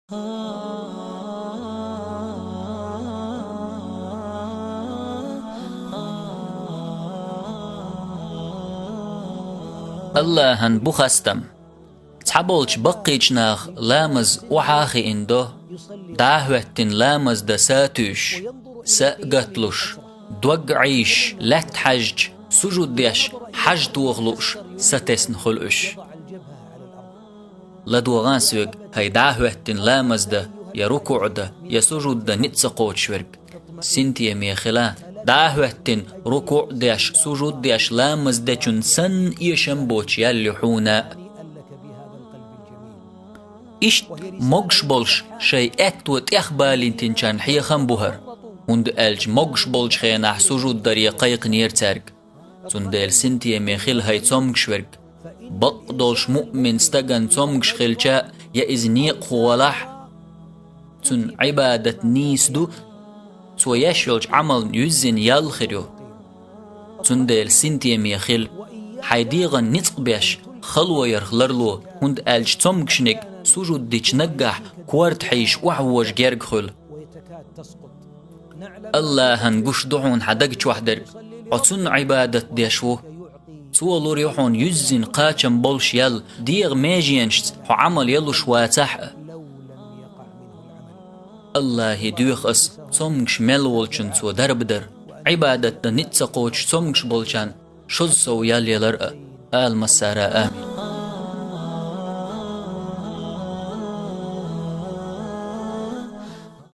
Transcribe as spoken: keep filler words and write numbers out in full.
Аллахӏан бу хастам. Цхьаболчу баккхийчу наха ламаз охьа а хиъна до, дӀа а хӀоьттина ламаз дан сатуьйсуш, са а гатлуш, дог Ӏийшаш, лаьтта хьаьжча, сужуд деш, хьажа тоха лууш, сатесна хуьлу уьш. ЛадогӀан соьга, хӀай дӀа а хӀоьттина ламаз дан, я рукуӀ дан, я сужуд дан ницкъ ца кхочуш верг. Синтеме хила, дӀа а хӀоьттина рукуӀ деш, сужуд деш, ламаз дечун санна эшам боцуш ял ю хьуна а. Иштта могуш болуш шайн аьтто тӀехбалийтинчарна хьехам бу хӀара, хӀунда аьлча могуш болчу хенахь сужуд даре кхайкхинера цаьрга. Цундела синтеме хила, хӀай цомгуш верг. Бакъдолуш муъмин стагана цомгуш хилча, я иза некъахо валахь, цуьнан Ӏибадат нийса ду, цо еш йолчу Ӏамална юьззина ял хир ю. Цундела синтеме хила, хьайн дегӀан ницкъ беш, хало ярх ларло, хӀунда аьлча цомгушниг сужуд дича наггахь корта хьийзаш охьавожа герга хуьлу. Аллахьан гуш ду хьуна хьан даг чохь дерг, хьо цунна Ӏибадат деш ву. Цо лур ю хьуна юьззина кхачам болуш ял, дегӀан меженашца хьо Ӏамал ялуш вацахь а. Аллахье доьху ас цомгуш мел волчун цо дарба дар, Ӏибадат дан ницкъ ца кхочуш цомгуш болчарна шозза сов ял ялар а. Ала массара амин.